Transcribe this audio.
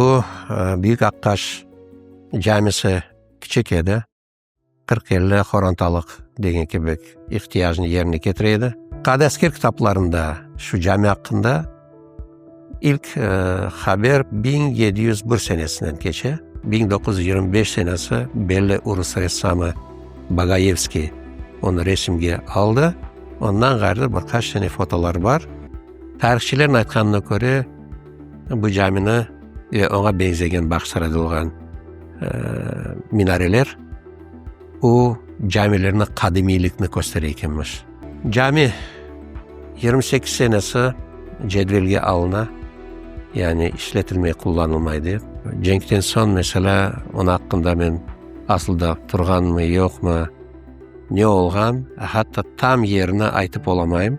Bu Büyük Aqqaş camisi kiçik edi, 40-50 horantalıq degen kibi ihtiyacnı yerine ketire edi. Qadıasker kitaplarında şu cami aqqında ilk haber 1701 senesinden keçe. 1925 senesi belli urus ressamı Bogayevskiy onı resimge aldı. Ondan ğayrı bir qaç tane fotolar bar. Tarihçilerniñ aytqanına köre, bu camini ve oña beñzegen Bağçasarayda olğan minareler o camilerniñ qadimiylikni köstere ekenmiş. Cami 28 senesi cedvelge alına, yani işletilmey, qullanılmay dep. Cenkten soñ, meselâ, onıñ aqqında men asıl da turğanmı, yoqmı, ne olğan, hatta tam yerini aytıp olamayım.